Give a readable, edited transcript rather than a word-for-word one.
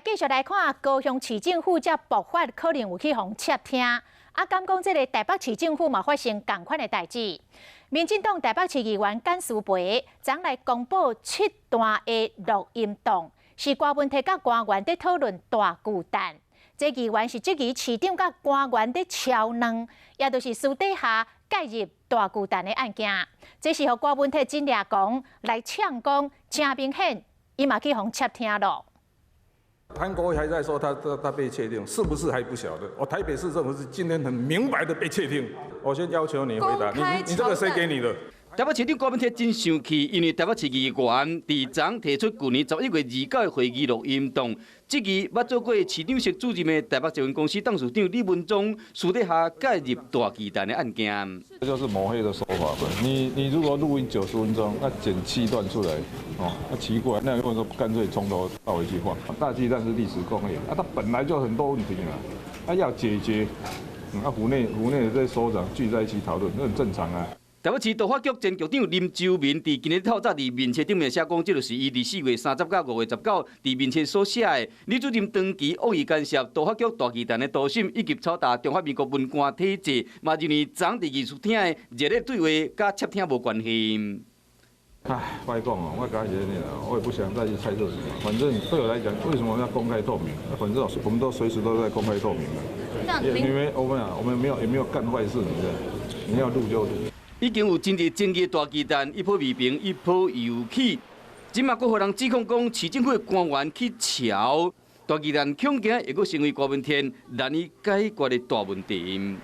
繼續來看高雄市政府這爆發可能有去予竊聽，啊，敢講這个台北市政府嘛發生仝款的代誌。民進黨台北市議員簡思培昨來公布七段的錄音檔，是郭文鐵佮官員佇討論大巨蛋。這議員是質疑市長佮官員佇超軟，也就是私底下介入大巨蛋的案件。這是予郭文鐵真掠狂來嗆講，誠明顯，伊嘛去予竊聽囉。韓國瑜還在說他被竊聽，是不是還不曉得？我台北市政府是今天很明白的被竊聽。我先要求你回答，你這個誰給你的？台北市長郭文鐵真生氣，因為台北市議員佇昨提出舊年11月29的會議錄音檔，質疑捌做過市長室主任的台北捷運公司董事長李文忠私底下介入大巨蛋的案件。這就是抹黑的手法。你如果錄音90分鐘，那剪七段出來，哦，那奇怪，那如果說乾脆從頭到尾去放。大巨蛋是歷史工業，啊，它本來就很多問題啦，啊，要解決，啊，府內的這些首長聚在一起討論，那很正常啊。台北市都發局前局長林周明佇今日透早佇面冊頂面寫講，這就是伊佇4月30佮5月19佇面冊所寫的。李主任長期惡意干涉都發局大巨蛋的圖審，以及炒大中華民國文官體制，嘛認為昨佇議事廳的熱烈對話佮竊聽無關係。唉，我講哦，我講是呢，我也不想再去猜測什麼。反正對我來講，為什麼要公開透明？反正我們都隨時都在公開透明的。因為我們啊，我們沒有也沒有幹壞事，你知道？你要錄就錄。已經有真濟爭議大巨蛋，一波未平，一波又起。這馬閣予人指控講，市政府的官員去喬大巨蛋，恐驚會閣成為郭文天難以解決的大問題。